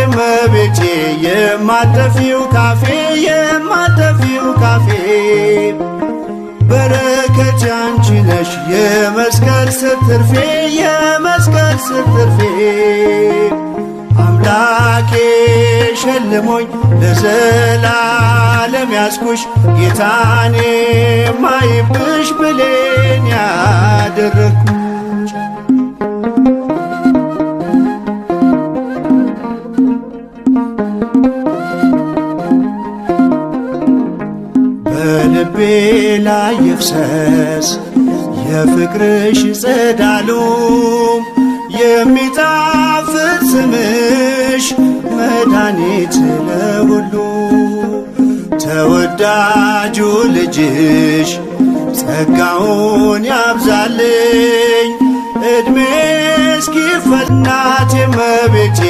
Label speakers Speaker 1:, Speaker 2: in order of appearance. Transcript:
Speaker 1: እመቤቴ የማጠፊው ካፌ የማጠፊው ካፌ በረከት ያንቺ ነሽ የመስቀል ስር ትርፌ የመስቀል ስር ትርፌ አምላኬ ሸልሞኝ ለዘላለም ያዝኩሽ ጌታኔ ማይብሽ ብሌን ያደረግኩሽ። በልቤ ላይ ይፍሰስ የፍቅርሽ ጸዳሉ የሚጣፍጥ ስምሽ መድኃኒት ለሁሉ ተወዳጁ ልጅሽ ጸጋውን ያብዛልኝ ዕድሜ እስኪፈናት የመቤቴ።